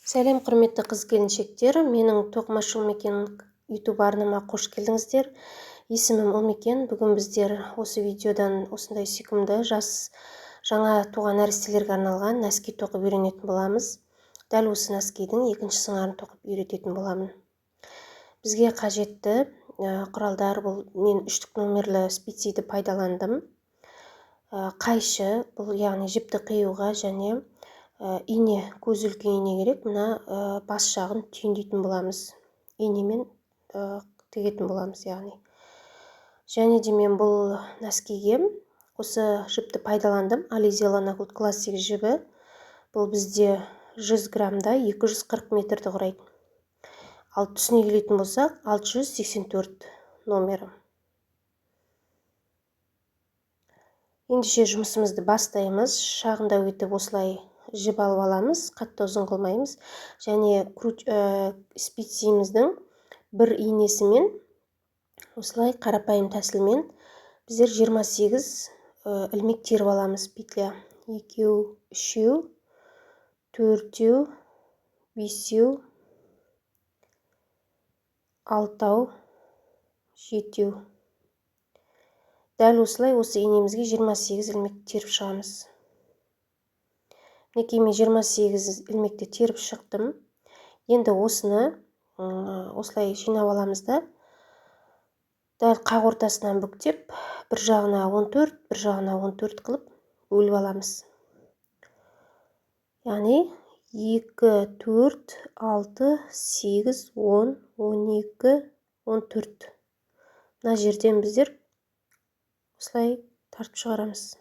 Сәлем, құрметті қыз-келіншектер! Менің Тоқымашы Ұлмекен YouTube арнама қош келдіңіздер. Есімім Ұлмекен. Бүгін біздер осы видеодан осындай сүйкімді жас жаңа туған нәрестелерге арналған носки тоқып үйренетін боламыз. Дәл осы носкидің екінші сыңарын тоқып үйрететін боламын. Бізге қажетті құралдар: бұл мен үштік номерлі спициді пайдаландым. Қайшы, бұл яғни жіпті қиюға, және ине, көзі үлкен ине керек. Мына бас жағын түйіндейтін боламыз, инемен тігетін боламыз яғни. Және де мен бұл носкиге осы жіпті пайдаландым, Alize Lana Gold Classic жібі. Бұл бізде 100 граммда 240 метрді құрайды. Ал түсіне келетін болсақ, 684 номері. Ендеше жұмысымызды бастаймыз. Шағындау етіп осылай жіп алып аламыз, қатты ұзын қылмаймыз. Және спициміздің бір инесімен осылай қарапайым тәсілмен біздер 28 ілмек теріп аламыз. Петля: екеу, үшеу, төртеу, бесеу, алтау, жетеу. Дәл осылай осы инемізге 28 ілмек теріп шығамыз. Мінекей, мен 28 ілмекті теріп шықтым. Енді осыны осылай жинап аламыз да, дәл қақ ортасынан бүктеп, бір жағына 14, бір жағына 14 қылып бөліп аламыз. Яғни 2, 4, 6, 8, 10, 12, 14. Мына жерден біздер осылай тартып шығарамыз.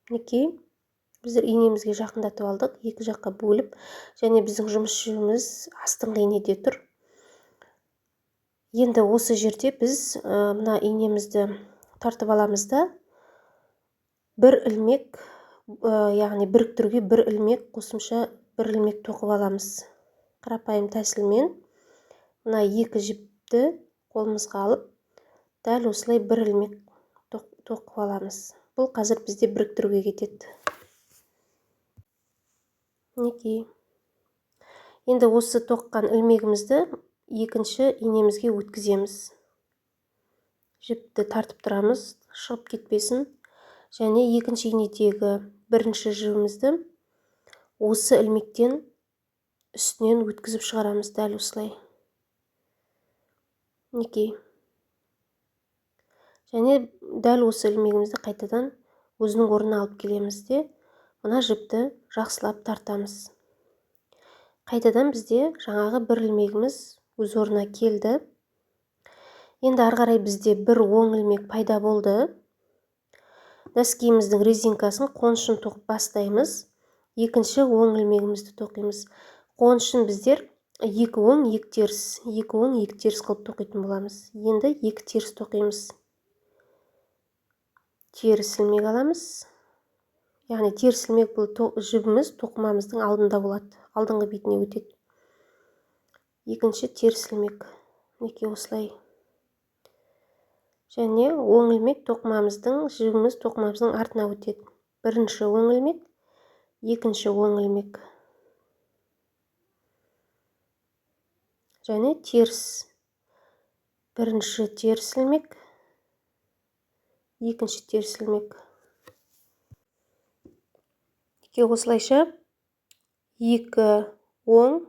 Мінекей, біздер инемізге жақындатып алдық, екі жаққа бөліп, және біздің жұмыс жібіміз астыңғы инеде тұр. Енді осы жерде біз мына инемізді тартып аламыз да, бір ілмек, яғни біріктіруге бір ілмек, қосымша бір ілмек тоқып аламыз. Қарапайым тәсілмен мына екі жіпті қолымызға алып, дәл осылай бір ілмек тоқып аламыз. Бұл қазір бізде біріктіруге кетеді. Мінекей, енді осы тоққан ілмегімізді екінші инемізге өткіземіз. Жіпті тартып тұрамыз, шығып кетпесін. Және екінші инедегі бірінші жібімізді осы ілмектен үстінен өткізіп шығарамыз, дәл осылай. Мінекей, және дәл осы ілмегімізді қайтадан өзінің орнына алып келеміз де, мына жіпті жақсылап тартамыз. Қайтадан бізде жаңағы бір ілмегіміз өз орнына келді. Енді ары қарай бізде бір оң ілмек пайда болды. Носкиіміздің резинкасын, қонышын тоқып бастаймыз. Екінші оң ілмегімізді тоқимыз. Қонышын біздер екі оң, екі теріс, екі оң, екі теріс қылып тоқитын боламыз. Енді екі теріс тоқимыз. Теріс ілмек аламыз. Яғни теріс ілмек бұл жібіміз тоқымамыздың алдында болады, алдыңғы бетіне өтеді. Екінші теріс ілмек, мінекей, осылай. Және оң ілмек тоқымамыздың, жібіміз тоқымамыздың артына өтеді. Бірінші оң ілмек, екінші оң ілмек және теріс, бірінші теріс ілмек, екінші теріс ілмек. Осылайша екі оң,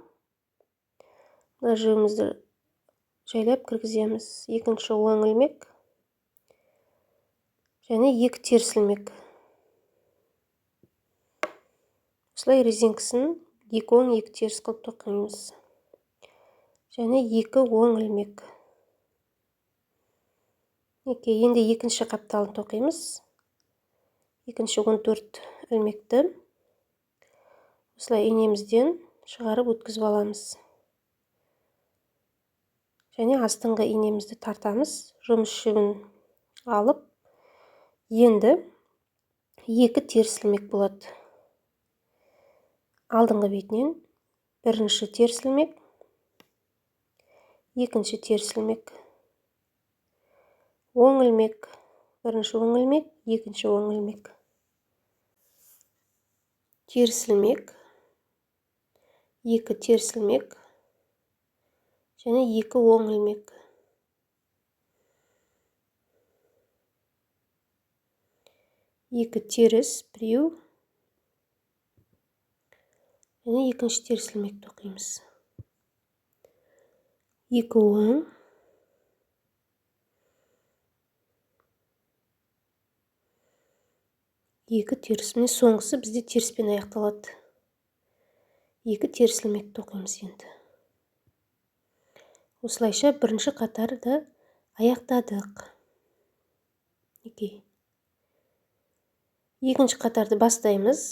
мына жібімізді жайлап кіргіземіз. Екінші оң ілмек және екі теріс ілмек. Осылай резинкасын екі оң, екі теріс қылып тоқимыз. Және екі оң ілмек. Мінекей, енді екінші қапталын тоқимыз. Екінші 14 ілмекті осылай инемізден шығарып өткізіп аламыз. Және астыңғы инемізді тартамыз, жұмыс жібін алып. Енді екі теріс ілмек болады. Алдыңғы бетінен бірінші теріс ілмек, екінші теріс ілмек, оң ілмек, Бірінші оң ілмек, екінші оң ілмек. Теріс ілмек, 2 теріс ілмек және 2 оң ілмек. 2 теріс, біреу және екінші теріс ілмек тоқимыз. 2 оң, 2 теріс. Міне соңғысы бізде теріспен аяқталады. 2 теріс ілмек тоқимыз енді. Осылайша бірінші қатарды аяқтадық. Мінекей. Екінші қатарды бастаймыз.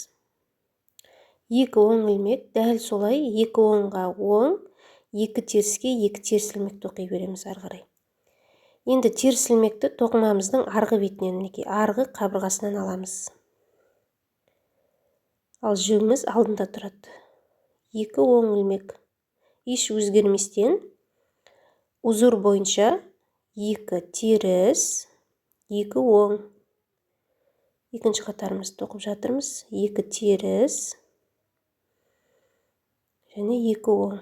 2 оң ілмек, дәл солай 2 оңға оң, 2 теріске 2 теріс ілмек тоқи береміз ары қарай. Енді теріс ілмекті тоқымамыздың арғы бетінен, мінекей, арғы қабырғасынан аламыз. Ал жібіміз алдында тұрады. 2 оң ілмек. Еш өзгерместен узор бойынша 2 теріс, 2 оң. Екінші қатарымызды тоқып жатырмыз. 2 теріс және 2 оң.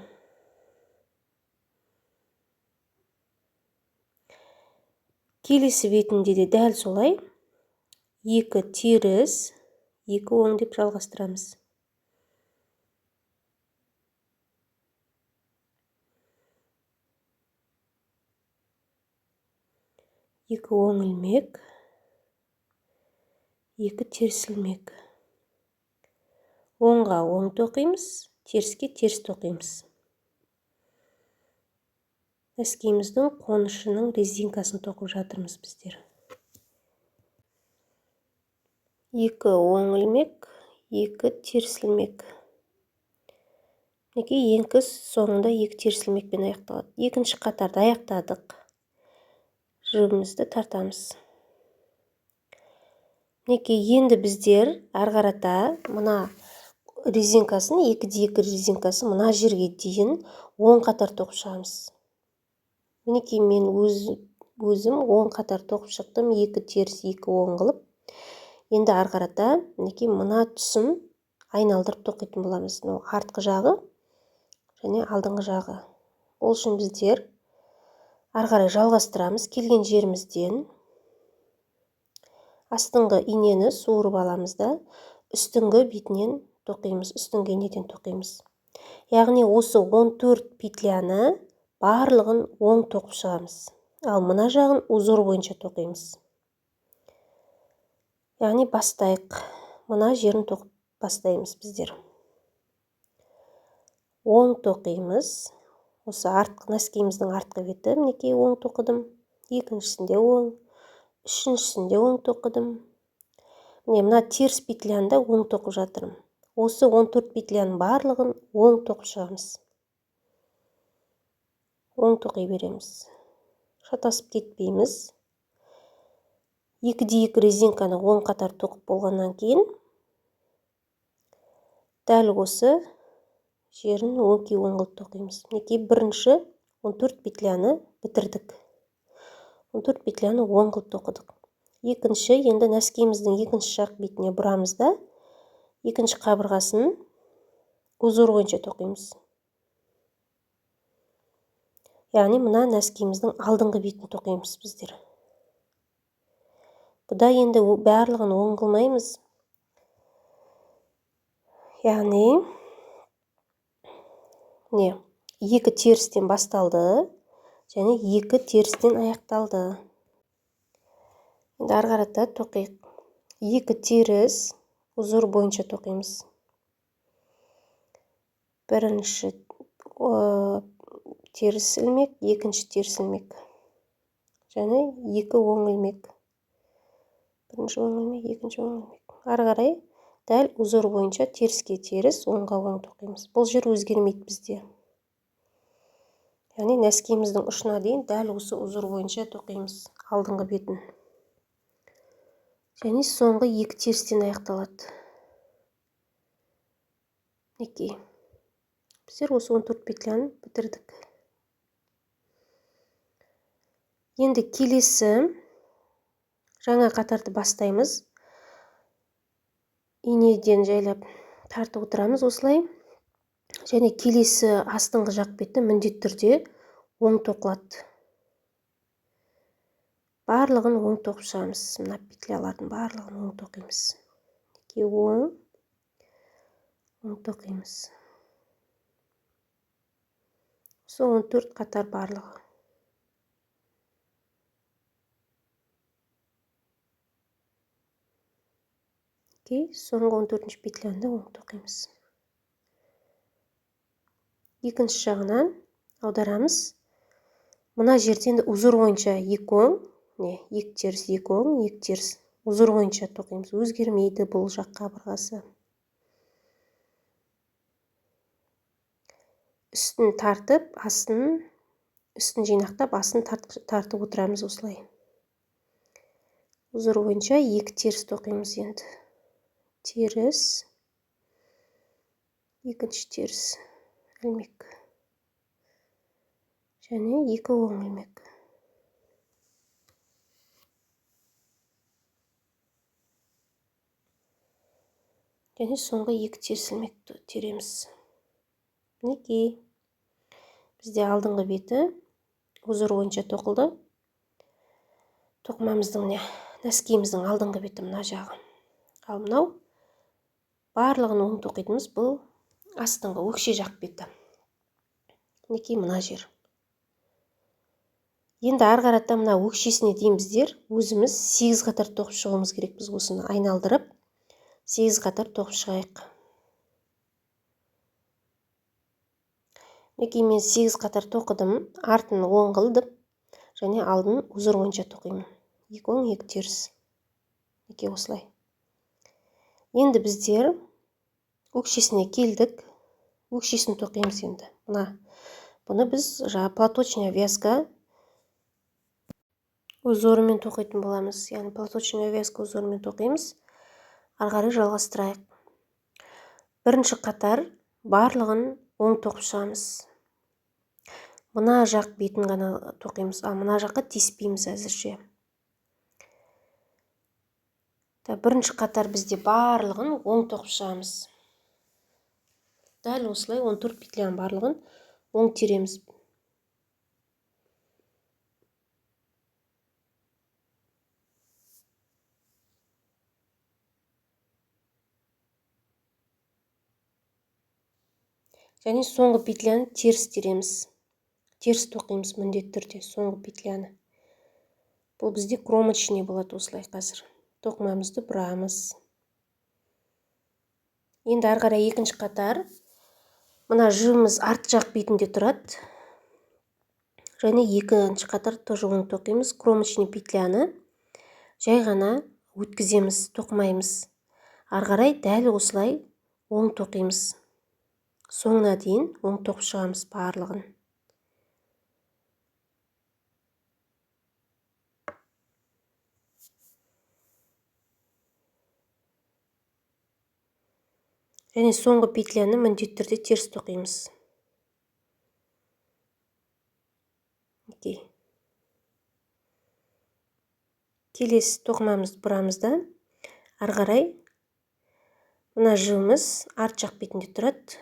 Келесі бетінде де дәл солай 2 теріс, 2 оң деп жалғастырамыз. 2 оң ілмек, 2 теріс ілмек. Оңға оң тоқимыз, теріске теріс тоқимыз. Нәскиіміздің қонышының резинкасын тоқып жатырмыз біздер. 2 оң ілмек, 2 теріс ілмек. Мінекей еңкі соңында 2 теріс ілмекпен аяқталады. Екінші қатарды аяқтадық. Жібімізді тартамыз. Мінекей енді біздер ары қарата мына резинкасын, 2-2 резинкасын мына жерге дейін 10 қатар тоқып шығамыз. Мінекей мен өзім 10 қатар тоқып шықтым, 2 теріс, 2 оң қылып. Енді ары қарата мінекей мына тұсын айналдырып тоқитын боламыз. Мынау артқы жағы және алдыңғы жағы. Ол үшін біздер ары қарай жалғастырамыз. Келген жерімізден астыңғы инені суырып аламыз да, үстіңгі бетінен тоқимыз, үстіңгі инеден тоқимыз. Яғни осы 14 петляны барлығын оң тоқып шығамыз. Ал мына жағын узор бойынша тоқимыз. Яғни бастайық. Мына жерін тоқып бастаймыз біздер. Оң тоқимыз. Осы артқы нәскиіміздің артқы беті, мінекей оң тоқыдым. Екіншісінде оң, үшіншісінде оң тоқыдым. Міне мына теріс петляны да оң тоқып жатырмын. Осы 14 петляның барлығын оң тоқып шығамыз. Оң тоқи береміз. Шатасып кетпейміз. 2-2 резинканы оң қатар тоқып болғаннан кейін дәл осы жерін оңки оң қылып тоқимыз. Мінекей бірінші 14 петляны бітірдік. 14 петляны оң қылып тоқыдық. Екінші, енді нәскиіміздің екінші жақ бетіне бұрамыз да, екінші қабырғасын узор бойынша тоқимыз. Яғни мына нәскиіміздің алдыңғы бетін тоқимыз біздер. Бұда енді барлығын оң қылмаймыз. Яғни міне 2 терістен басталды және 2 терістен аяқталды. Енді ары қарата тоқиық. 2 теріс узор бойынша тоқимыз. Бірінші теріс ілмек, екінші теріс ілмек және 2 оң ілмек. Бірінші оң ілмек, екінші оң ілмек. Ары қарай дәл узор бойынша теріске теріс, оңға оң тоқимыз. Бұл жер өзгермейді бізде. Яғни нәскиіміздің ұшына дейін дәл осы узор бойынша тоқимыз алдыңғы бетін. Және соңғы 2 терістен аяқталады. Мінекей. Біздер осы 14 петляны бітірдік. Енді келесі Жаңа қатарды бастаймыз. Инеден жайлап тартып отырамыз осылай. Және келесі астыңғы жақ беті міндетті түрде оң тоқылады. Барлығын оң тоқып шығамыз. Мына петлялардың барлығын оң тоқимыз. Мінекей оң, оң тоқимыз. Осы 14 қатар барлығы. Мінекей соңғы 14-ші петляны оң тоқимыз. Екінші жағынан аударамыз. Мына жерде енді узор бойынша екі оң, не, екі теріс, екі оң, екі теріс. Узор бойынша тоқимыз. Өзгермейді бұл жақ қабырғасы. Үстін тартып, астын, үстін жинақтап, астын тартып отырамыз осылай. Узор бойынша екі теріс тоқимыз енді. Теріс, екінші теріс ілмек және екі оң ілмек. Және соңғы екі теріс ілмекті тереміз. Мінекей бізде алдыңғы беті узор бойынша тоқылды. Тоқымамыздың міне нәскиіміздің алдыңғы беті мына жағы. Ал мынау барлығын оң тоқитынымыз бұл астыңғы өкше жақ беті. Мінекей мына жер. Енді ары қарата мына өкшесіне дейін біздер өзіміз 8 қатар тоқып шығуымыз керек. Біз осыны айналдырып 8 қатар тоқып шығайық. Мінекей мен 8 қатар тоқыдым. Артын оң қылдым және алдын узор бойынша тоқимын. Екі оң, екі теріс. Мінекей осылай. Енді біздер өкшесіне келдік. Өкшесін тоқимыз енді. Мына бұны біз жаңа платочная вязка узорымен тоқитын боламыз. Яғни платочная вязка узорымен тоқимыз. Ары қарай жалғастырайық. Бірінші қатар барлығын оң тоқып шығамыз. Мына жақ бетін ғана тоқимыз, ал мына жаққа тиіспейміз әзірше. Бірінші қатар бізде барлығын оң тоқып шығамыз. Дәл осылай 14 петляның барлығын оң тереміз. Және соңғы петляны теріс тереміз. Теріс тоқимыз міндетті түрде соңғы петляны. Бұл бізде кромочный болады осылай қазір. Тоқымамызды бұрамыз. Енді ары қарай екінші қатар. Мына жібіміз арт жақ бетінде тұрады. Және екінші қатар тоже оң тоқимыз. Кромочный петляны жай ғана өткіземіз, тоқымаймыз. Ары қарай дәл осылай оң тоқимыз. Соңына дейін оң тоқып шығамыз барлығын. Және соңғы петляны міндетті түрде теріс тоқимыз. Мінекей. Келесі тоқымамызды бұрамыз да, ары қарай мына жібіміз арт жақ бетінде тұрады.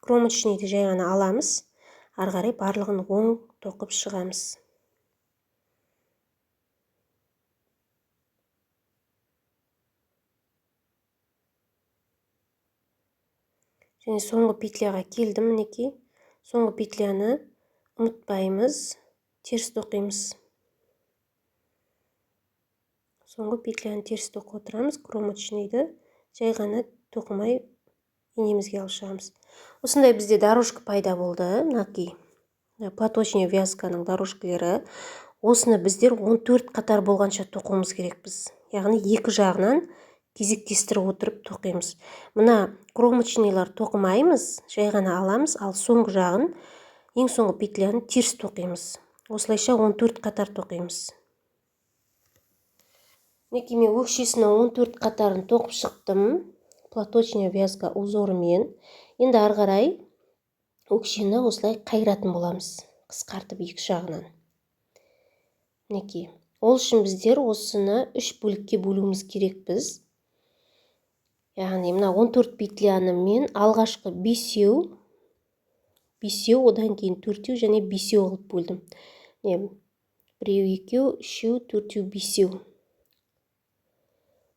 Кромочныйды жай ғана аламыз. Ары қарай барлығын оң тоқып шығамыз. Және соңғы петляға келдім мінекей. Соңғы петляны ұмытпаймыз, теріс тоқимыз. Соңғы петляны теріс тоқып отырамыз, кромочныйды жай ғана тоқымай инемізге алып шығамыз. Осындай бізде дорожка пайда болды, мінекей. Платочная вязканың дорожкалары. Осыны біздер 14 қатар болғанша тоқуымыз керекпіз. Яғни екі жағынан кезектестіріп отырып тоқимыз. Мына кромочныйлар тоқымаймыз, жай ғана аламыз, ал соңғы жағын, ең соңғы петляны теріс тоқимыз. Осылайша 14 қатар тоқимыз. Мінекей мен өкшесінің 14 қатарын тоқып шықтым. Платочная вязка узорымен. Енді ары қарай өкшені осылай қайыратын боламыз, қысқартып екі жағынан. Мінекей Ол үшін біздер осыны 3 бөлікке бөлуіміз керекпіз. Яғни мына 14 петляны мен алғашқы 5-еу, 5-еу, одан кейін 4-еу және 5-еу қылып бөлдім. Міне, 1-еу, 2-еу, 3-еу, 4-еу, 5-еу.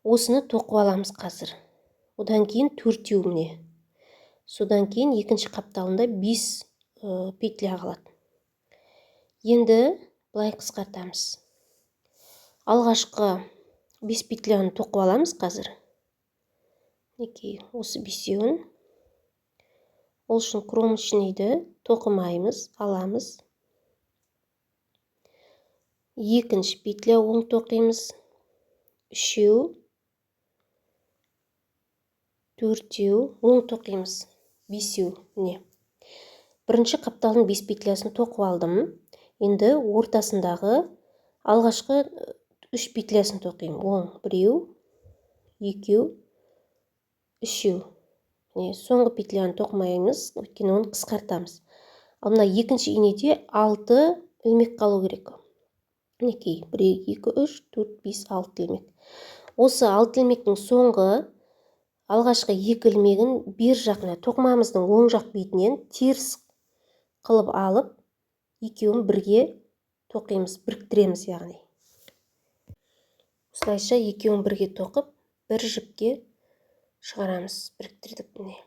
Осыны тоқып аламыз қазір. Одан кейін 4-еу міне. Содан кейін екінші қапталында 5 петля қалады. Енді былай қысқартамыз. Алғашқы 5 петляны тоқып аламыз қазір. Мінекей, осы 5-еуін. Ол үшін кромочныйды тоқымаймыз, аламыз. Екінші петля оң тоқимыз. 3-еу, 4-еу оң тоқимыз. 5-еу, міне. Бірінші қапталдың 5 петлясын тоқып алдым. Енді ортасындағы алғашқы 3 петлясын тоқимын. Оң, 1-еу, 2-еу, 3-еу. Міне, соңғы петляны тоқымаймыз, өйткені оны қысқартамыз. Ал мына екінші инеде 6 ілмек қалу керек. Мінекей, 1, 2, 3, 4, 5, 6 ілмек. Осы 6 ілмектің соңғы алғашқы 2 ілмегін бер жағына, тоқымамыздың оң жақ бетінен теріс қылып алып, екеуін бірге тоқимыз, біріктіреміз яғни. Осылайша екеуін бірге тоқып, бір жіпке шығарамыз, біріктірдік міне.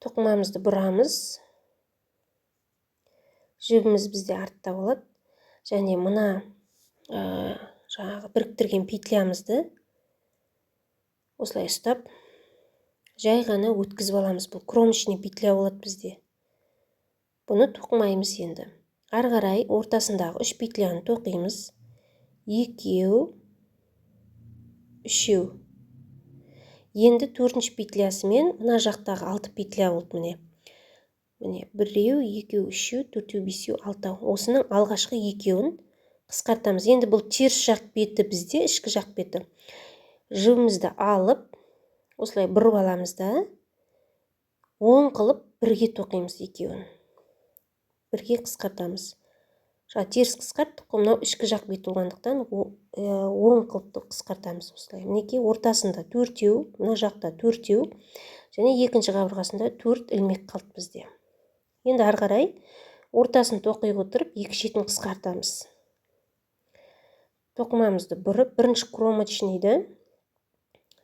Тоқымамызды бұрамыз. Жібіміз бізде артта болады. Және мына жаңағы біріктірген петлямызды осылай ұстап, жай ғана өткізіп аламыз. Бұл кромочный петля болады бізде. Бұны тоқымаймыз енді. Ары қарай ортасындағы 3 петляны тоқимыз. 2-еу, 3-еу. Енді 4-ші петлясымен мына жақтағы 6 петля болды міне. Міне, 1-еу, 2-еу, 3-еу, 4-еу, 5-еу, 6-ау. Осының алғашқы екеуін қысқартамыз. Енді бұл теріс жақ беті бізде, ішкі жақ беті. Жібімізді алып, осылай бұрып аламыз да, оң қылып бірге тоқимыз екеуін. Бірге қысқартамыз. Жаңа теріс қысқарттық қой, мынау ішкі жақ беті болғандықтан оң қылып қысқартамыз осылай. Мінекей, ортасында 4-еу, мына жақта 4-еу және екінші қабырғасында 4 ілмек қалды бізде. Енді ары қарай ортасын тоқи отырып, екі шетін қысқартамыз. Тоқымамызды бұрып, бірінші кромочныйды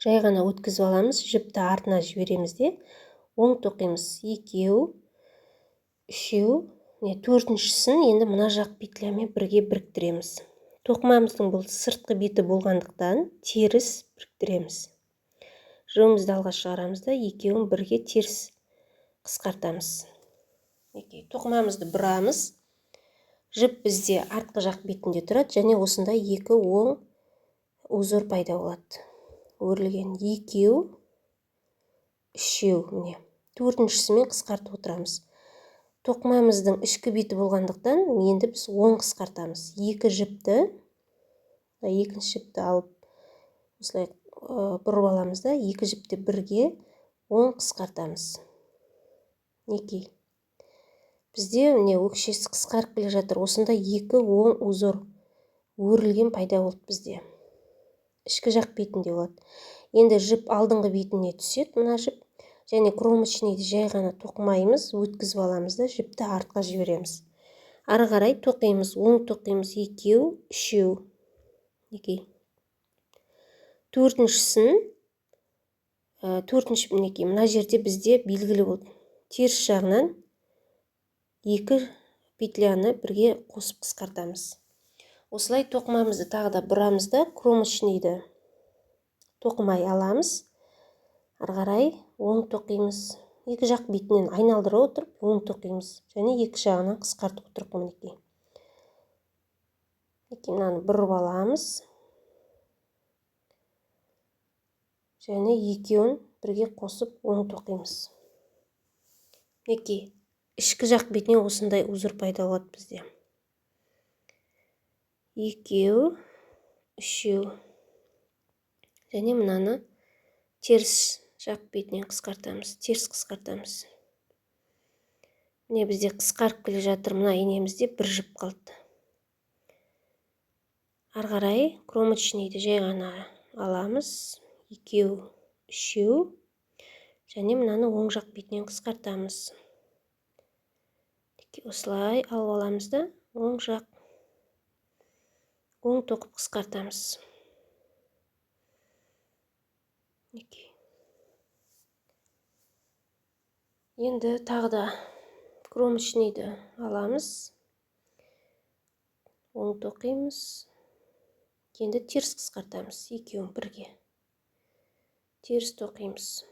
жай ғана өткізіп аламыз, жіпті артына жібереміз де, оң тоқимыз. 2-еу, 3-еу, міне, 4-шісін енді мына жақ петлямен бірге біріктіреміз. Тоқымамыздың бұл сыртқы беті болғандықтан теріс біріктіреміз. Жібімізді алға шығарамыз да, екеуін бірге теріс қысқартамыз. Мінекей, тоқымамызды бұрамыз. Жіп бізде артқы жақ бетінде тұрады және осындай екі оң узор пайда болады. Өрілген 2-еу, 3-еу, міне. 4-шісімен қысқартып отырамыз. Тоқымамыздың ішкі беті болғандықтан енді біз оң қысқартамыз. Екі жіпті, екінші жіпті алып, осылай бұрып аламыз да, екі жіпті бірге оң қысқартамыз. Мінекей, бізде міне өкшесі қысқарып келе жатыр. Осында екі оң узор өрілген пайда болды бізде. Ішкі жақ бетінде болады. Енді жіп алдыңғы бетіне түседі, мына жіп. Және кромочныйды жай ғана тоқымаймыз, өткізіп аламыз да, жіпті артқа жібереміз. Ары қарай тоқимыз, оң тоқимыз, 2-еу, 3-еу. Мінекей. 4-шісін, 4-ші, мінекей, мына жерде бізде белгілі болды. Теріс жағынан екі петляны бірге қосып қысқартамыз. Осылай тоқымамызды тағы да бұрамыз да, кромочныйды тоқымай аламыз. Ары қарай оң тоқимыз. Екі жақ бетінен айналдыра отырып оң тоқимыз және екі жағынан қысқартып отырып, мінекей. Мінекей, мынаны бұрып аламыз және екеуін бірге қосып оң тоқимыз. Мінекей, ішкі жақ бетінен осындай узор пайда болады бізде. 2-еу, 3-еу және мынаны теріс жақ бетінен қысқартамыз, теріс қысқартамыз. Міне, бізде қысқарып келе жатыр. Мына инемізде бір жіп қалды. Ары қарай кромочныйды жай ғана аламыз. Екеу, үшеу. Және мынаны оң жақ бетінен қысқартамыз. Осылай алып аламыз да, оң жақ, оң тоқып қысқартамыз. Енді тағы да кромочныйды аламыз. Оң тоқимыз. Енді теріс қысқартамыз, екеуін бірге. Теріс тоқимыз.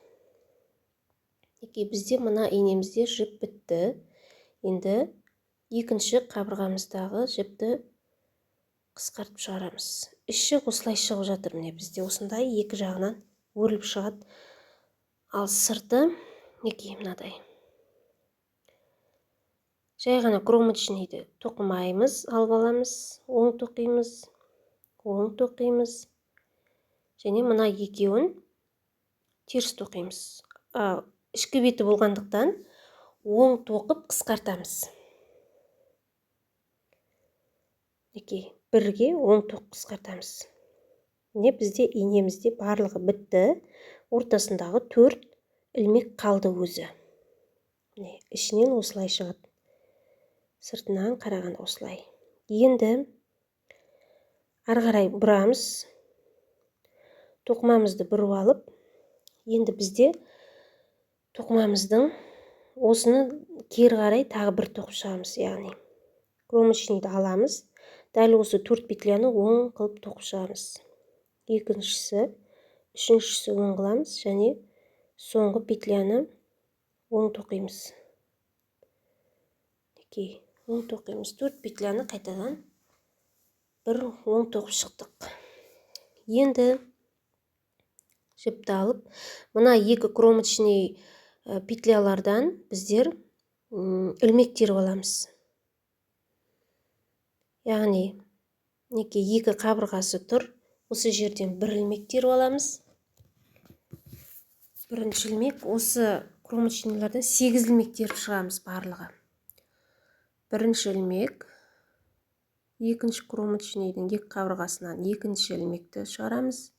Мінекей, бізде мына инемізде жіп бітті. Енді екінші қабырғамыздағы жіпті қысқартып шығарамыз. Іші осылай шығып жатыр, міне бізде осындай екі жағынан өріліп шығады. Ал сырты мінекей мынадай. Жай ғана кромочныйды тоқымаймыз, алып аламыз, оң тоқимыз, оң тоқимыз. Және мына екеуін теріс тоқимыз. Ішкі беті болғандықтан оң тоқып қысқартамыз. Мінекей, бірге оң тоқып қысқартамыз. Міне бізде инемізде барлығы бітті. Ортасындағы 4 ілмек қалды өзі. Міне, ішінен осылай шығады. Сыртынан қарағанда осылай. Енді ары қарай бұрамыз. Тоқымамызды бұрып алып, енді бізде тоқымамыздың осыны кері қарай тағы бір тоқып шығамыз, яғни кромочныйды аламыз. Дәл осы 4 петляны оң қылып тоқып шығамыз. Екіншісі, үшіншісі оң қыламыз және соңғы петляны оң тоқимыз. Мінекей, оң тоқимыз. 4 петляны қайтадан бір оң тоқып шықтық. Енді жіпті алып, мына екі кромочный петлялардан біздер ілмек теріп аламыз. Яғни, мінекей екі қабырғасы тұр. Осы жерден бір ілмек теріп аламыз. Бірінші ілмек, осы кромочныйлардан 8 ілмек теріп шығамыз барлығы. Бірінші ілмек, екінші кромочныйдың екі қабырғасынан екінші ілмекті шығарамыз.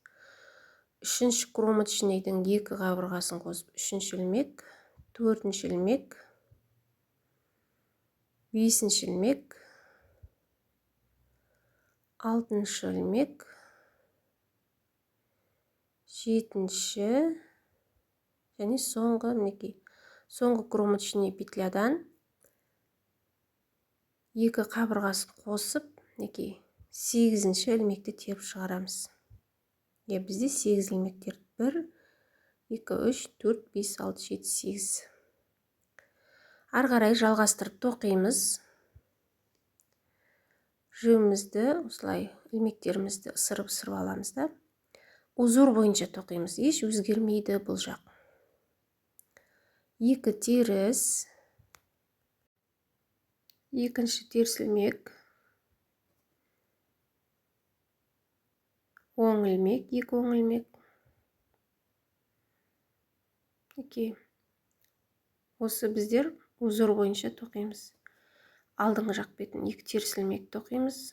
Үшінші кромочныйдың екі қабырғасын қосып үшінші ілмек, төртінші ілмек, бесінші ілмек, алтыншы ілмек, жетінші және соңғы, мінекей, соңғы кромочный петлядан екі қабырғасын қосып, мінекей, сегізінші ілмекті теріп шығарамыз. Бізде 8 ілмек тердік. 1, 2, 3, 4, 5, 6, 7, 8. Ары қарай жалғастырып тоқимыз. Жібімізді осылай ілмектерімізді ысырып-ысырып аламыз да. Узор бойынша тоқимыз. Еш өзгермейді бұл жақ. 2 теріс, екінші теріс ілмек, оң ілмек, екі оң ілмек. Окей. Осы біздер узор бойынша тоқимыз. Алдыңғы жақ бетін екі теріс ілмек тоқимыз.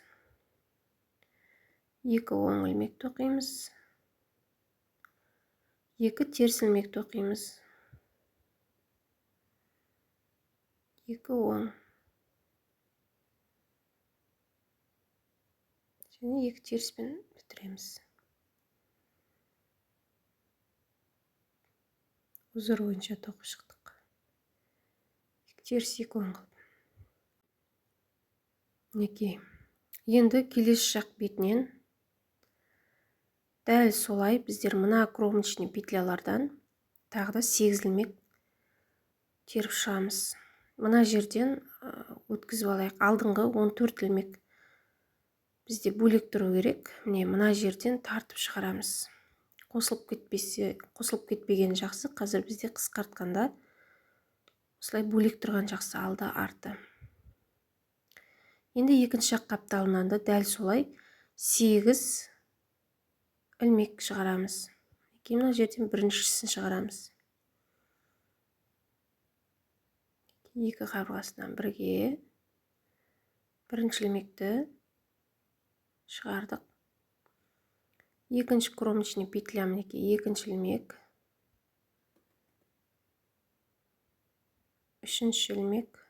Екі оң ілмек тоқимыз. Екі теріс ілмек тоқимыз. Екі оң. Және екі теріспен бітіреміз. Узор бойынша тоқып шықтық. Екі теріс, екі оң қылып. Мінекей. Енді келесі жақ бетінен дәл солай біздер мына кромочный петлялардан тағы да 8 ілмек теріп шығамыз. Мына жерден өткізіп алайық. Алдыңғы 14 ілмек бізде бөлек тұру керек. Міне мына жерден тартып шығарамыз. Қосылып кетпесе, қосылып кетпеген жақсы. Қазір бізде қысқартқанда осылай бөлек тұрған жақсы, алды арты. Енді екінші жақ қапталынан да дәл солай 8 ілмек шығарамыз. Кейін мына жерден біріншісін шығарамыз. Екі қабырғасынан бірге бірінші ілмекті Шығардық. Екінші кромочный петля, мінекей екінші ілмек, үшінші ілмек,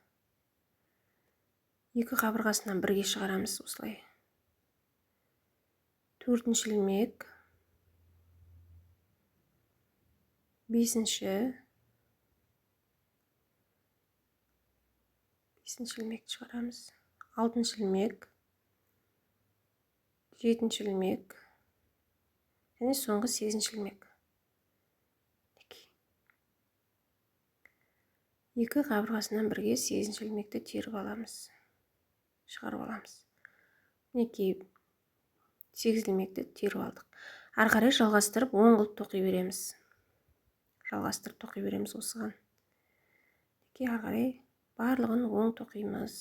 екі қабырғасынан бірге шығарамыз осылай. Төртінші ілмек, бесінші, бесінші ілмекті шығарамыз, алтыншы ілмек, жетінші ілмек және соңғы сегізінші ілмек. Екі қабырғасынан бірге сегізінші ілмекті теріп аламыз, шығарып аламыз. Мінекей 8 ілмекті теріп алдық. Ары қарай жалғастырып оң қылып тоқи береміз. Жалғастырып тоқи береміз осыған. Мінекей ары қарай барлығын оң тоқимыз.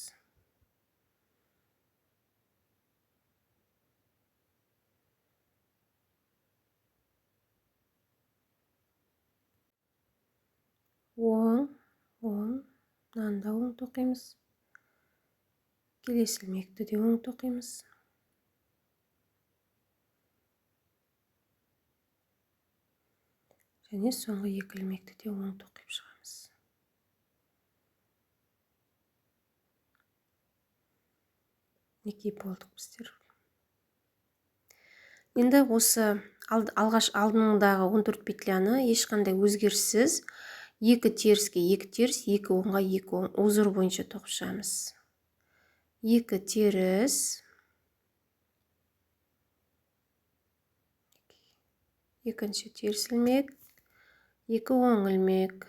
Оң, оң, мынаны да оң тоқимыз. Келесі ілмекті де оң тоқимыз. Және соңғы екі ілмекті де оң тоқиып шығамыз. Мінекей болдық біздер. Енді осы алғаш алдындағы 14 петляны ешқандай өзгеріссіз екі теріске екі теріс, екі оңға екі оң узор бойынша тоқып шығамыз. Екі теріс, екінші теріс ілмек, екі оң ілмек.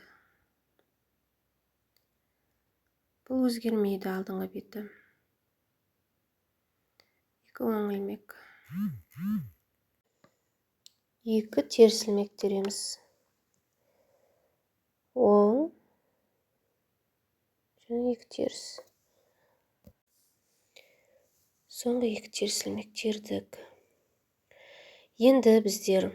Бұл өзгермейді алдыңғы беті. Екі оң ілмек. Екі теріс ілмек тереміз. Оң және екі теріс. Соңғы екі теріс ілмек тердік. Енді біздер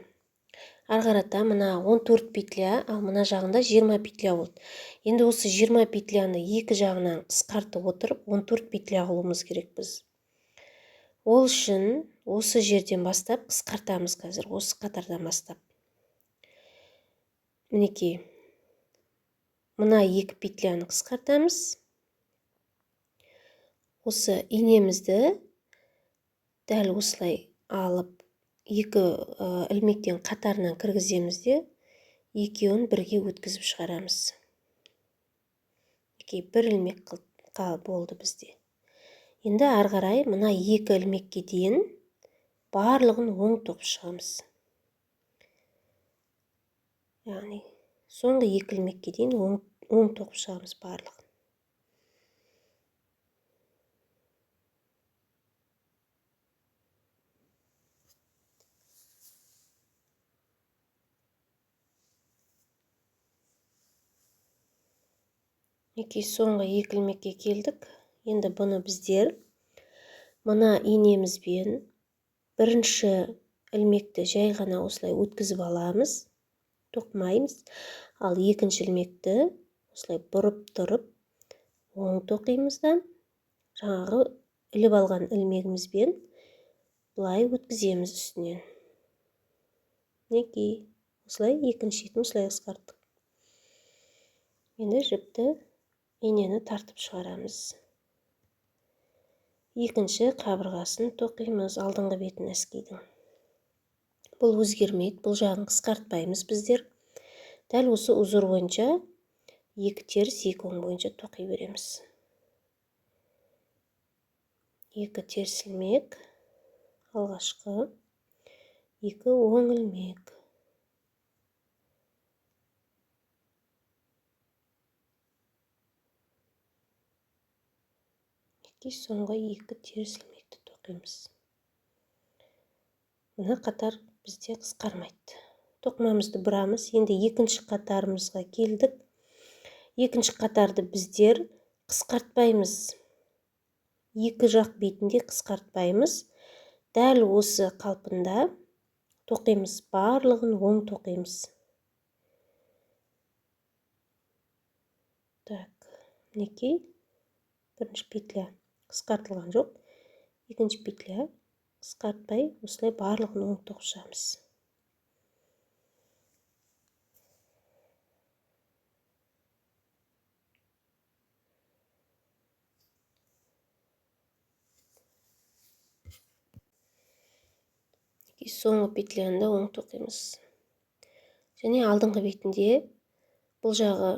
ары қарата мына 14 петля, ал мына жағында 20 петля болды. Енді осы 20 петляны екі жағынан қысқартып отырып 14 петля қылуымыз керекпіз. Ол үшін осы жерден бастап қысқартамыз қазір, осы қатардан бастап. Мінекей мына екі петляны қысқартамыз. Осы инемізді дәл осылай алып екі ілмектен қатарынан кіргіземіз де, екеуін бірге өткізіп шығарамыз. Мінекей бір ілмек болды бізде. Енді ары қарай мына екі ілмекке дейін барлығын оң тоқып шығамыз. Яғни соңғы екі ілмекке дейін оң тоқып шығамыз барлығын. Мінекей соңғы екі ілмекке келдік. Енді бұны біздер мына инемізбен бірінші ілмекті жай ғана осылай өткізіп аламыз, тоқымаймыз. Ал екінші ілмекті осылай бұрып тұрып оң тоқимыз да, жаңағы іліп алған ілмегімізбен былай өткіземіз үстінен. Мінекей осылай екінші шетін осылай қысқарттық. Енді жіпті инені тартып шығарамыз. Екінші қабырғасын тоқимыз алдыңғы бетін носкидің. Бұл өзгермейді, бұл жағын қысқартпаймыз біздер. Дәл осы узор бойынша екі теріс, екі оң бойынша тоқи береміз. Екі теріс ілмек, алғашқы, екі оң ілмек. Соңғы екі теріс ілмекті тоқимыз. Мына қатар бізде қысқармайды. Тоқымамызды бұрамыз. Енді екінші қатарымызға келдік. Екінші қатарды біздер қысқартпаймыз. Екі жақ бетінде қысқартпаймыз. Дәл осы қалпында тоқимыз. Барлығын оң тоқимыз. Так, мінекей бірінші петля қысқартылған жоқ, екінші петля Қысқартпай осылай барлығын оң тоқып шығамыз. Соңғы петляны да оң тоқимыз. Және алдыңғы бетінде бұл жағы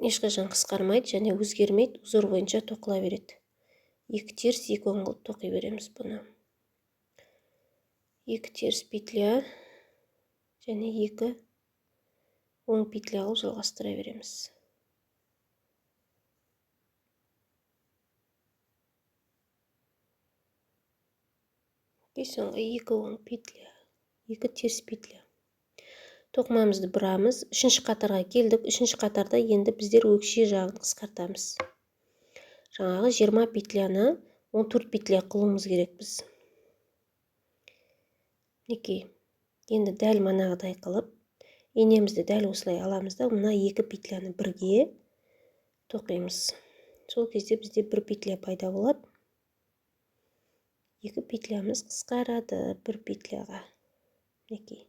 ешқашан қысқармайды және өзгермейді, узор бойынша тоқыла береді. 2 теріс, 2 оң қылып тоқи береміз бұны. 2 теріс петля және 2 оң петля қылып жалғастыра береміз. Соңғы 2 оң петля, 2 теріс петля. Тоқымамызды бұрамыз. Үшінші қатарға келдік. Үшінші қатарда енді біздер өкше жағын қысқартамыз. Жаңағы 20 петляны 14 петля қылуымыз керекпіз. Мінекей, енді дәл манағыдай қылып, инемізді дәл осылай аламыз да, мына 2 петляны бірге тоқимыз. Сол кезде бізде бір петля пайда болады. 2 петлямыз қысқарады бір петляға. Мінекей.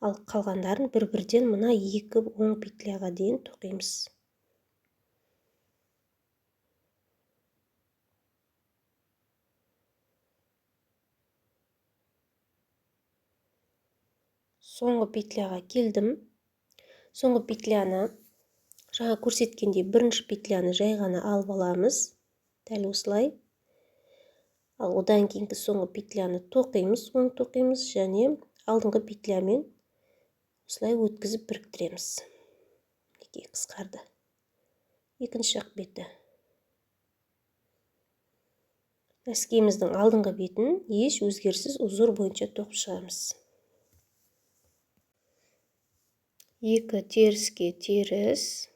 Ал қалғандарын бір-бірден мына 2 оң петляға дейін тоқимыз. Соңғы петляға келдім. Соңғы петляны жаңа көрсеткендей бірінші петляны жай ғана алып аламыз. Дәл осылай. Ал одан кейінгі соңғы петляны тоқимыз, оң тоқимыз және алдыңғы петлямен осылай өткізіп біріктіреміз. Мінекей, қысқарды. Екінші жақ беті. Нәскиіміздің алдыңғы бетін еш өзгеріссіз узор бойынша тоқып шығамыз. 2 теріске теріс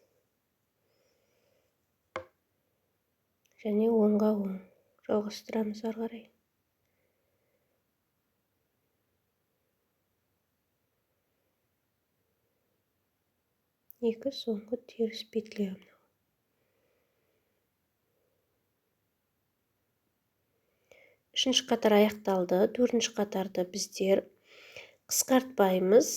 және оңға оң жалғастырамыз ары қарай. 2 соңғы теріс петля. Үшінші қатар аяқталды. Төртінші қатарды біздер қысқартпаймыз.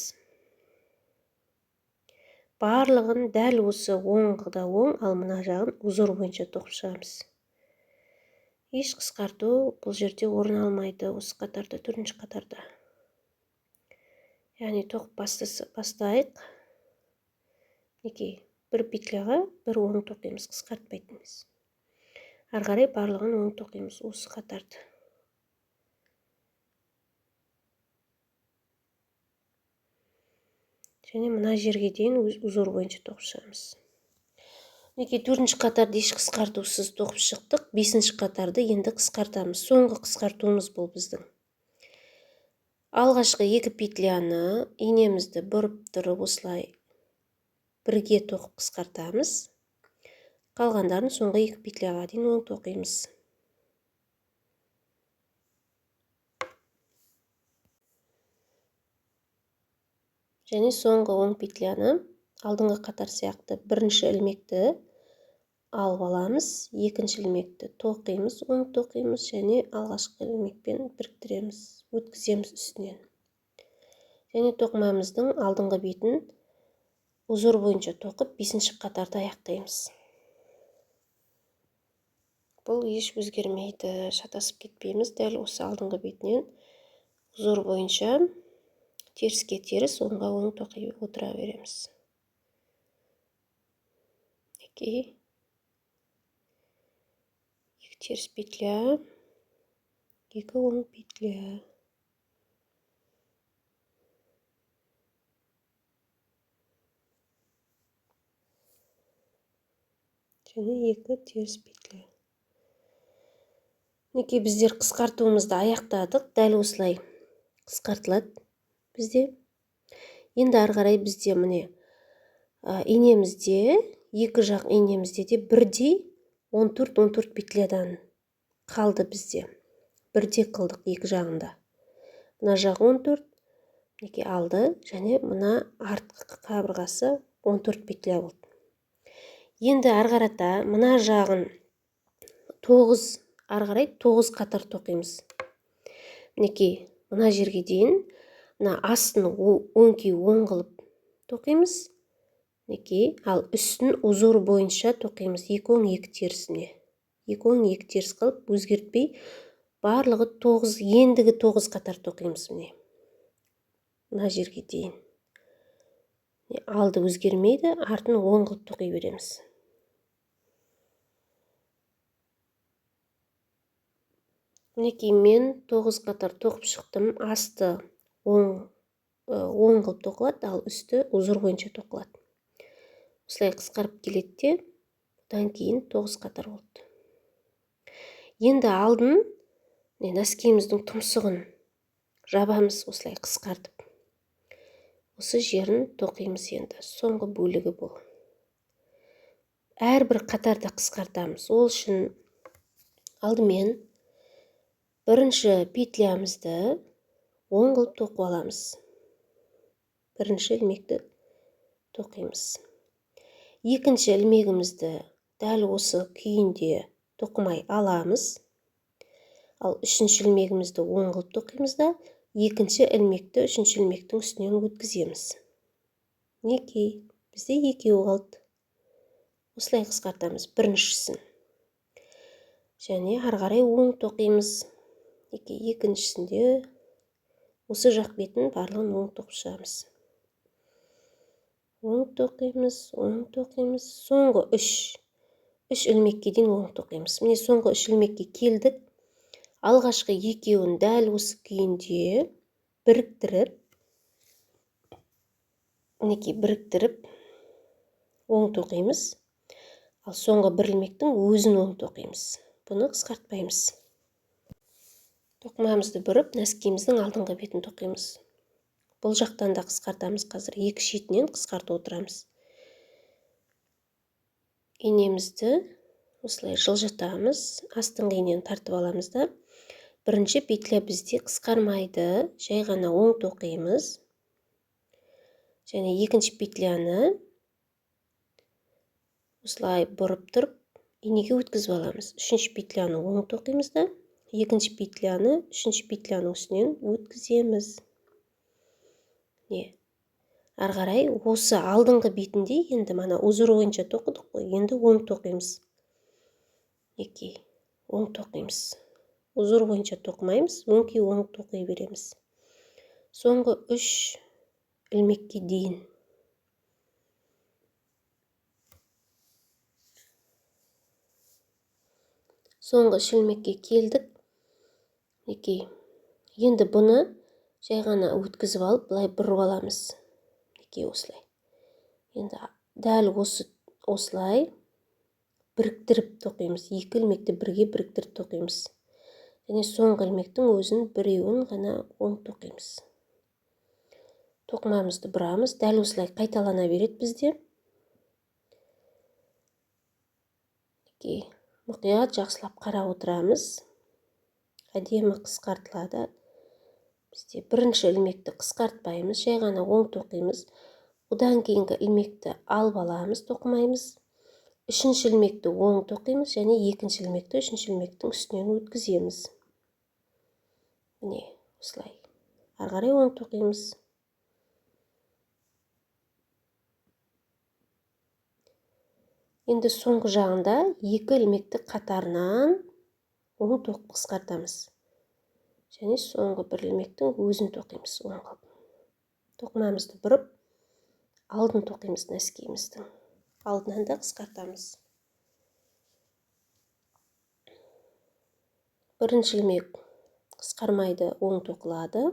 Барлығын дәл осы оңғыда оң, ал мына жағын узор бойынша тоқып шығамыз. Еш қысқарту бұл жерде орын алмайды осы қатарда, төртінші қатарда. Яғни тоқып бастайық. Мінекей, бір петляға бір оң тоқимыз, қысқартпайтынбыз. Ары қарай барлығын оң тоқимыз осы қатарды. Және мына жерге дейін өз узор бойынша тоқып шығамыз. Мінекей, төртінші қатарды еш қысқартусыз тоқып шықтық. Бесінші қатарды енді қысқартамыз. Соңғы қысқартуымыз бұл біздің. Алғашқы 2 петляны инемізді бұрып тұрып осылай бірге тоқып қысқартамыз. Қалғандарын соңғы 2 петляға дейін оң тоқимыз. Және соңғы оң петляны алдыңғы қатар сияқты бірінші ілмекті алып аламыз, екінші ілмекті тоқимыз, оң тоқимыз және алғашқы ілмекпен біріктіреміз, өткіземіз үстінен. Және тоқымамыздың алдыңғы бетін узор бойынша тоқып, бесінші қатарды аяқтаймыз. Бұл еш өзгермейді, шатасып кетпейміз. Дәл осы алдыңғы бетінен узор бойынша теріске теріс, оңға оң тоқи отыра береміз. Екі теріс петля, 2 оң петля. Және 2 теріс петля. Мінекей, біздер қысқартуымызды аяқтадық. Дәл осылай қысқартылады бізде. Енді ары қарай бізде міне, инемізде, екі жақ инемізде де бірдей 14-14 петлядан қалды бізде. Бірдей қылдық екі жағында. Мына жақ 14, мінекей алды, және мына артқы қабырғасы 14 петля болды. Енді ары қарата мына жағын 9, ары қарай 9 қатар тоқимыз. Мінекей, мына жерге дейін мына астын өңкей оң қылып тоқимыз. Мінекей, ал үстін узор бойынша тоқимыз. 2 оң, 2 теріс міне. 2 оң, 2 теріс қылып өзгертпей барлығы 9, ендігі 9 қатар тоқимыз міне. Мына жерге дейін. Алды өзгермейді, артын оң қылып тоқи береміз. Мінекей, мен 9 қатар тоқып шықтым. Асты оң қылып тоқылады, ал үсті узор бойынша тоқылады. Осылай қысқарып келеді де, одан кейін 9 қатар болды. Енді алдын носкиіміздің тұмсығын жабамыз осылай қысқартып. Осы жерін тоқимыз енді. Соңғы бөлігі бұл. Әрбір қатарда қысқартамыз. Ол үшін алдымен бірінші петлямызды оң қылып тоқып аламыз. Бірінші ілмекті тоқимыз. Екінші ілмегімізді дәл осы күйінде тоқымай аламыз. Ал үшінші ілмегімізді оң қылып тоқимыз да, екінші ілмекті үшінші ілмектің үстінен өткіземіз. Мінекей, бізде екеуі қалды. Осылай қысқартамыз біріншісін. Және ары қарай оң тоқимыз. Екіншісінде осы жақ бетін барлығын оң тоқып шығамыз. Оң тоқимыз, оң тоқимыз. Соңғы үш ілмекке дейін оң тоқимыз. Міне, соңғы үш ілмекке келдік. Алғашқы екеуін дәл осы күйінде біріктіріп, мінекей, біріктіріп оң тоқимыз. Ал соңғы бір ілмектің өзін оң тоқимыз. Бұны қысқартпаймыз. Тоқымамызды бұрып, нәскиіміздің алдыңғы бетін тоқимыз. Бұл жақтан да қысқартамыз қазір. Екі шетінен қысқартып отырамыз. Инемізді осылай жылжытамыз. Астыңғы инені тартып аламыз да. Бірінші петля бізде қысқармайды. Жай ғана оң тоқимыз. Және екінші петляны осылай бұрып тұрып инеге өткізіп аламыз. Үшінші петляны оң тоқимыз да, екінші петляны үшінші петляның үстінен өткіземіз. Не? Ары қарай осы алдыңғы бетінде енді мана узор бойынша тоқыдық қой, енді оң тоқимыз. Мінекей, оң тоқимыз. Узор бойынша тоқымаймыз, өңкей оң тоқи береміз. Соңғы 3 ілмекке дейін. Соңғы 3 ілмекке келдік. Мінекей, енді бұны жай ғана өткізіп алып, былай бұрып аламыз. Мінекей, осылай. Енді дәл осылай біріктіріп тоқимыз. Екі ілмекті бірге біріктіріп тоқимыз. Және соңғы ілмектің өзін біреуін ғана оң тоқимыз. Тоқымамызды бұрамыз. Дәл осылай қайталана береді бізде. Мінекей, мұқият жақсылап қарап отырамыз. Әдемі қысқартылады. Бізде бірінші ілмекті қысқартпаймыз, жай ғана оң тоқимыз. Одан кейінгі ілмекті алып аламыз, тоқымаймыз. Үшінші ілмекті оң тоқимыз және екінші ілмекті үшінші ілмектің үстінен өткіземіз. Міне, осылай. Ары қарай оң тоқимыз. Енді соңғы жағында екі ілмекті қатарынан оң тоқып қысқартамыз. Және соңғы бір ілмектің өзін тоқимыз оң қылып. Тоқымамызды бұрып, алдын тоқимыз нәскиіміздің. Алдынан да қысқартамыз. Бірінші ілмек қысқармайды, оң тоқылады.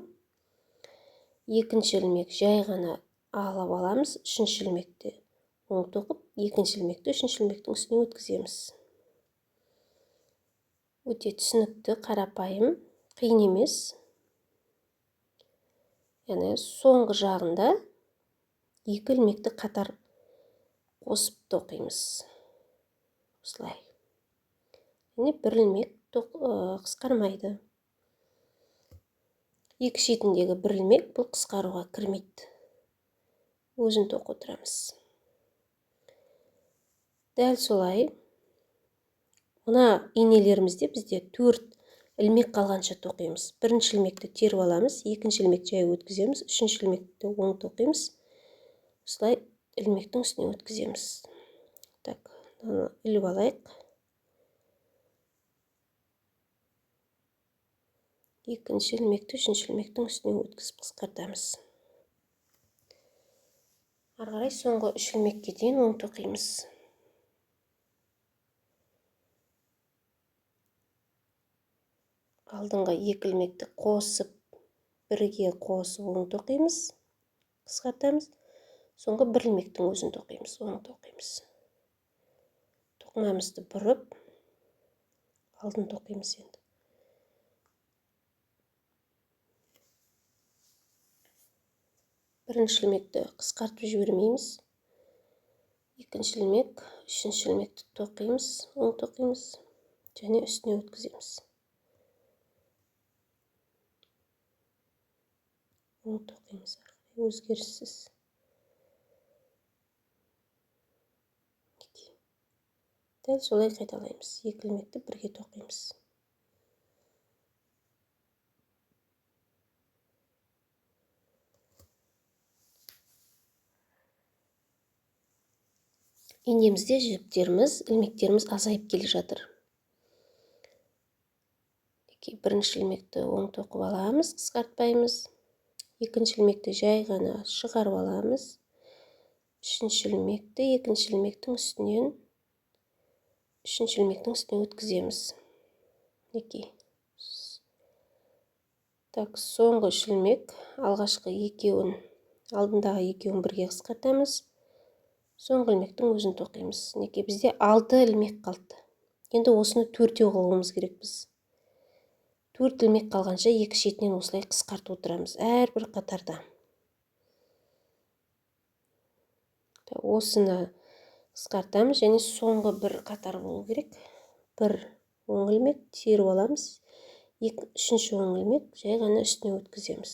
Екінші ілмек жай ғана алып аламыз. Үшінші ілмекті оң тоқып, екінші ілмекті үшінші ілмектің үстіне өткіземіз. Өте түсінікті, қарапайым, қиын емес. Яғни соңғы жағында екі ілмекті қатар қосып тоқимыз. Осылай. Және бір ілмек қысқармайды. Екі шетіндегі бір ілмек бұл қысқаруға кірмейді. Өзін тоқып отырамыз. Дәл солай мына инелерімізде бізде 4 Ілмек қалғанша тоқимыз. Бірінші ілмекті теріп аламыз, екінші ілмекті жай өткіземіз, үшінші ілмекті оң тоқимыз. Осылай ілмектің үстіне өткіземіз. Так, мынаны іліп алайық. Екінші ілмекті үшінші ілмектің үстіне өткізіп қысқартамыз. Ары қарай соңғы үш ілмекке дейін оң тоқимыз. Алдыңғы екі ілмекті қосып, бірге қосып оң тоқимыз, қысқартамыз. Соңғы бір ілмектің өзін тоқимыз, оң тоқимыз. Тоқымамызды бұрып, алдын тоқимыз енді. Бірінші ілмекті қысқартып жібермейміз. Екінші ілмек, үшінші ілмекті тоқимыз, оң тоқимыз және үстіне өткіземіз. Оң тоқимыз ары қарай өзгеріссіз. Дәл солай қайталаймыз. Екі ілмекті бірге тоқимыз. Инемізде жіптеріміз, ілмектеріміз азайып келе жатыр. Бірінші ілмекті оң тоқып аламыз, қысқартпаймыз. Екінші ілмекті жай ғана шығарып аламыз. Үшінші ілмекті екінші ілмектің үстінен, үшінші ілмектің үстіне өткіземіз. Мінекей. Так, соңғы үш ілмек, алғашқы екеуін, алдындағы екеуін бірге қысқартамыз. Соңғы ілмектің өзін тоқимыз. Мінекей, бізде 6 ілмек қалды. Енді осыны төртеу қылуымыз керекпіз. 4 ілмек қалғанша екі шетінен осылай қысқартып отырамыз әрбір қатарда. Осыны қысқартамыз және соңғы бір қатар болу керек. Бір оң ілмек теріп аламыз. Үшінші оң ілмек жай ғана үстіне өткіземіз.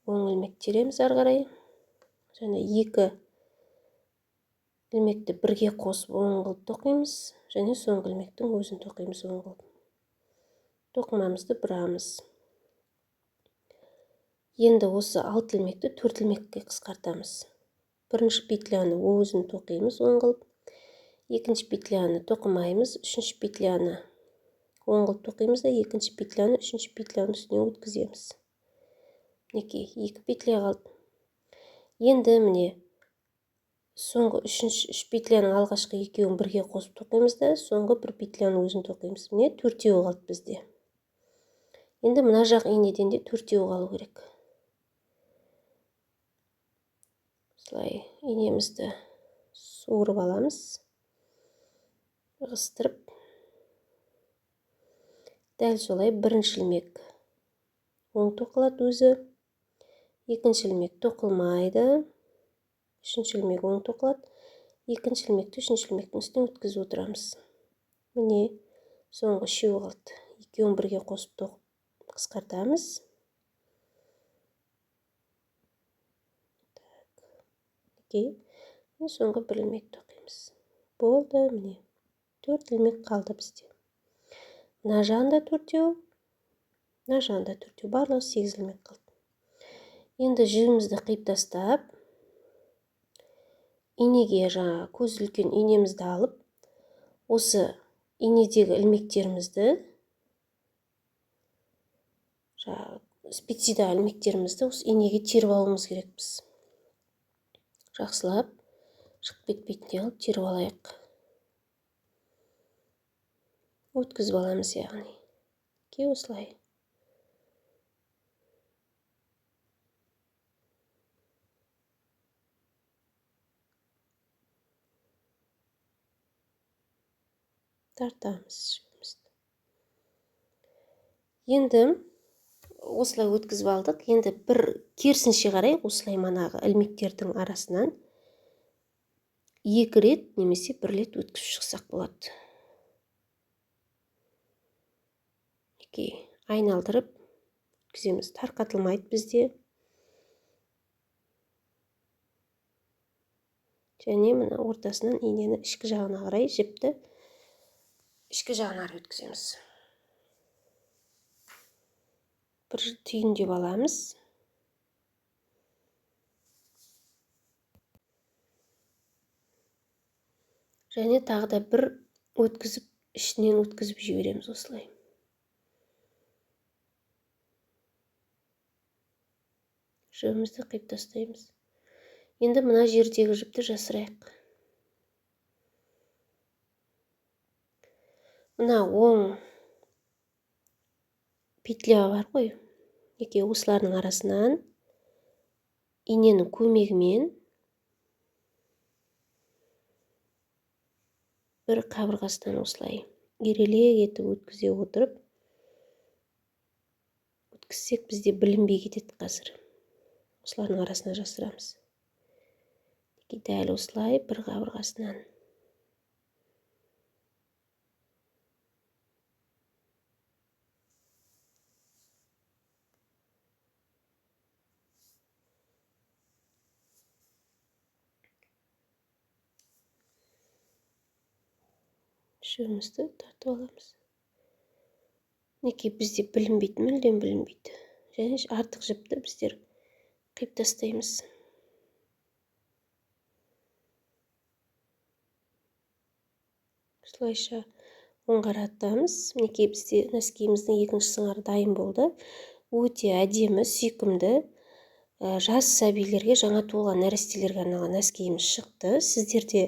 Оң ілмек тереміз ары қарай. Және екі ілмекті бірге қосып оң қылып тоқимыз және соңғы ілмектің өзін тоқимыз оң қылып. Тоқымамызды бұрамыз. Енді осы 6 ілмекті 4 ілмекке қысқартамыз. Бірінші петляны өзін тоқимыз оң қылып, екінші петляны тоқымаймыз, үшінші петляны оң қылып тоқимыз да, екінші петляны үшінші петляның үстіне өткіземіз. Мінекей, 2 петля қалды. Енді міне соңғы үшінші үш петляның алғашқы екеуін бірге қосып тоқимыз да, соңғы бір петляның өзін тоқимыз. Міне төртеуі қалды бізде. Енді мына жақ инеден де төртеуі қалу керек. Осылай инемізді суырып аламыз, ығыстырып. Дәл солай бірінші ілмек оң тоқылады өзі, екінші ілмек тоқылмайды, үшінші ілмек оң тоқылады, екінші ілмекті үшінші ілмектің үстіне өткізіп отырамыз. Міне соңғы үшеуі қалды. Екеуін бірге қосып тоқып қысқартамыз. Так, соңғы бір ілмек тоқимыз. Болды, міне 4 ілмек қалды бізде. Мына жағында төртеу, мына жағында төртеу, барлығы 8 ілмек қалды. Енді жібімізді қиып тастап, инеге жаңа көз үлкен инемізді алып, осы инедегі ілмектерімізді, жаңа спицидағы ілмектерімізді осы инеге теріп алуымыз керекпіз. Жақсылап шығып кетпейтіндей қылып теріп алайық. Өткізіп аламыз яғни. Ке осылай. Тартамыз жібімізді. Енді осылай өткізіп алдық. Енді бір керісінше қарай осылай манағы ілмектердің арасынан 2 рет немесе 1 рет өткізіп шықсақ болады. Мінекей, айналдырып өткіземіз. Тарқатылмайды бізде. Және мына ортасынан инені ішкі жағына қарай жіпті ішкі жағына қарай өткіземіз. Бір түйіндеп аламыз. Және тағы да бір өткізіп, ішінен өткізіп жібереміз осылай. Жібімізді қиып тастаймыз. Енді мына жердегі жіпті жасырайық. Мына оң петля бар ғой, екеуі осылардың арасынан иненің көмегімен бір қабырғасынан осылай ирелек етіп өткізе отырып, өткізсек бізде білінбей кетеді қазір. Осылардың арасына жасырамыз. Дәл осылай бір қабырғасынан. Жібімізді тартып аламыз. Мінекей бізде білінбейді, мүлдем білінбейді. Және артық жіпті біздер қиып тастаймыз. Осылайша оңғаратамыз. Мінекей бізде носкиіміздің екінші сыңары дайын болды. Өте әдемі, сүйкімді, жас сәбилерге, жаңа туылған нәрестелерге арналған носкиіміз шықты. Сіздер де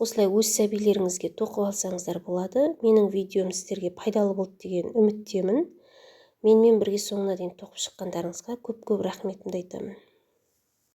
осылай өз сәбилеріңізге тоқып алсаңыздар болады. Менің видеом сіздерге пайдалы болды деген үміттемін. Менімен бірге соңына дейін тоқып шыққандарыңызға көп-көп рахметімді айтамын.